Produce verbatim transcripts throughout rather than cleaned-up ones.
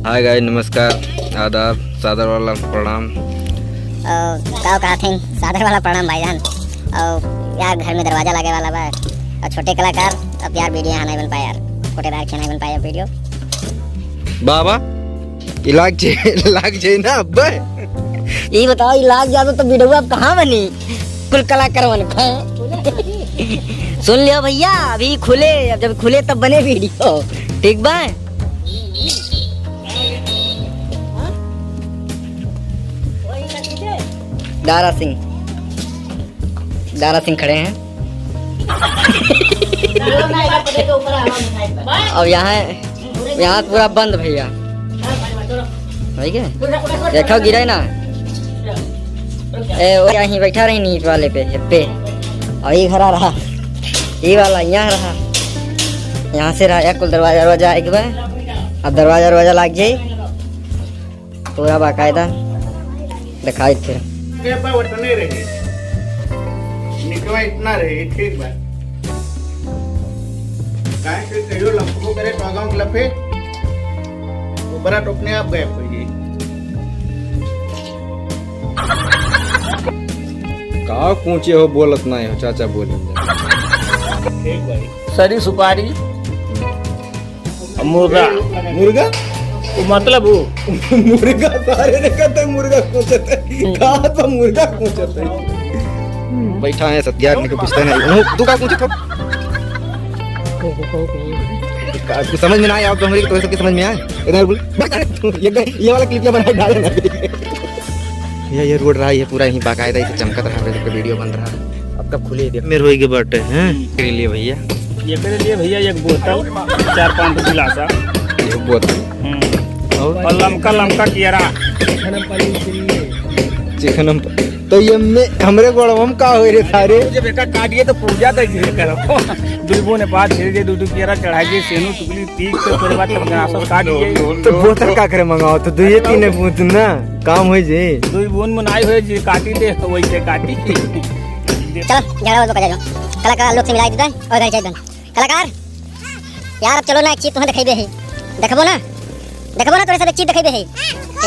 हाय गाइस, नमस्कार, आदाब, सादर वाला प्रणाम। और का कहत हैं, सादर वाला प्रणाम भाईजान। और यार, घर में दरवाजा लागे वाला बा, और छोटे कलाकार अब यार वीडियो यहाँ नहीं बन पाए यार, कोटेदार के नहीं बन पाए अब वीडियो। बाबा, ई लाग जे, लाग जे ना अब्बे। ई बताओ, ई लाग जातो तो वीडियो अब कहाँ बनी? कुल कलाकारवन का। सुन लियो भैया, अभी खुले, अब जब खुले तब बने वीडियो, ठीक बा? दारा सिंह, दारा सिंह खड़े हैं। अब यहाँ, यहाँ पूरा बंद भैया। ठीक है, देखो गिरे ना। ए, वो यहीं बैठा रही नीचे वाले पे, पे। और ये घरा रहा, ये वाला यहाँ रहा, यहाँ से रहा, या कुल दरवाजा, दरवाजा आए के बाद अब दरवाजा, दरवाजा लाग जाई। पूरा बाकायदा दिखाई फिर। के बा उतने रही। निकवा इतना रही, ठीक बा। काहे से कहियो लफो करे तो गाँव के लफे, ऊपरा तो अपने आप गायब हो जाई। का कूचे हो, बोलत नहीं हो, चाचा बोले। ठीक भाई। सरी सुपारी। मुर्गा। मुर्गा? वो मतलब वो। मुर्गा सारे ने कहते हैं, मुर्गा कोचत है। कहाँ तो मुर्गा कोचत है? बैठा है सत्यार, नहीं पूछते नहीं। तू का पूछे तो? कुछ समझ में ना आया, आप तो हमरे, तो सबके समझ में आए। इधर बोल, ये, ये वाला क्लिप बना डाले ना। ये, ये रोड रहा, ये पूरा ही बाकायदा इसे चमकत रहा, हम लोग के वीडियो बन रहा। अब कब खुले, देख। मेरे होई के बाटे हैं। के लिए भैया। ये करे लिए भैया एक बोतल, चार पाँच गिलासा। एक बोतल। हम्म। और? और लमका, लमका कियरा। चिकनम प-, तो ये में, हमरे गोड़वा में का होई रे सारे? जब एका काटिए तो पूजा तो इधर करो। दुई बून पाँच धीरे धीरे दू दू कियरा चढ़ाई दे, सेनू टुकली पीस के तोरे बाद तब गनासा काट दे। तो बोतल का करे मंगाओ, तो दुइये तीन बून ना, काम होई जे। दुई बून में नाई होई जे, काटी दे, वैसे काटी। चलो, झगड़ा बंद कर दो। कलाकार लोग से मिलाई दे और घर चल दो। कलाकार, यार, अब चलो ना, एक चीज तुम्हें दिखाई दे है। देखबो ना, देखबो ना, तोरे सब एक चीज दिखाई दे है।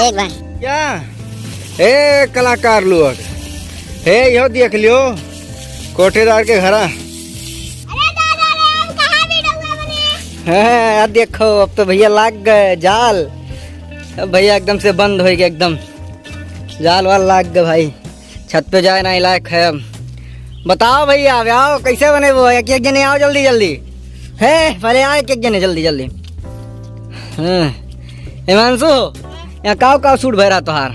एक बार। क्या? ए, कलाकार लोग, हे, यो देख लियो, कोठेदार के घरा। अरे दादा रे, हम कहाँ वीडियो बने? हाँ, आ देखो, अब तो भैया लाग गए जाल। अब भैया एकदम से बंद होई गए, एकदम जाल वाल लाग गए भाई। छत पे जाए ना लायक है। अब बताओ भैया, अब आओ, कैसे बने वो? एक एक जने आओ जल्दी जल्दी। हे, पहले आओ एक एक जने जल्दी जल्दी। हाँ। हिमांशु, यहाँ काव काव सूट भय रहा तोहार?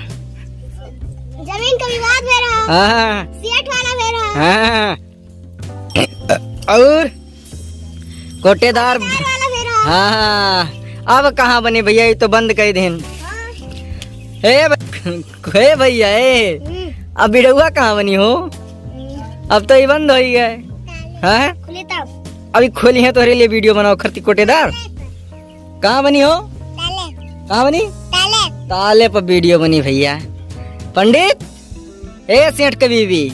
जमीन का विवाद भय रहा। हाँ, हाँ। सेठ वाला भय रहा। हाँ, हाँ। और कोटेदार। कोटेदार वाला भय रहा। हाँ, हाँ। अब कहाँ बनी भैया, ये तो बंद कर देन। हाँ। हे भ-, हे भैया, ए। हम्म। अब वीडियो कहाँ बनी हो? हम्म। अब तो ये बंद होई गए। हाँ? खुली तब। अभी खोली है तोहरे लिए वीडियो बनाओ खरती कोटेदार। कहाँ बनी हो? ताले। कहाँ बनी? ताले। ताले पर वीडियो बनी भैया। पंडित, ए सेठ के बीबी,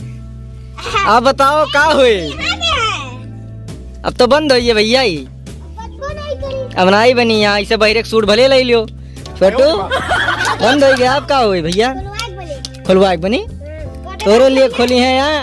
आप बताओ का होई? यहाँ पे है। अब तो बंद होई है भैया ही। बंद नहीं करी। अब नाई बनी यहाँ, इसे बहिरे के सूट भले ले लियो। छोटू, बंद होई गया, अब का होई भैया? खुलवा के बनी। खुलवा के बनी? हम्म। तोरे लिए खोली है यहाँ,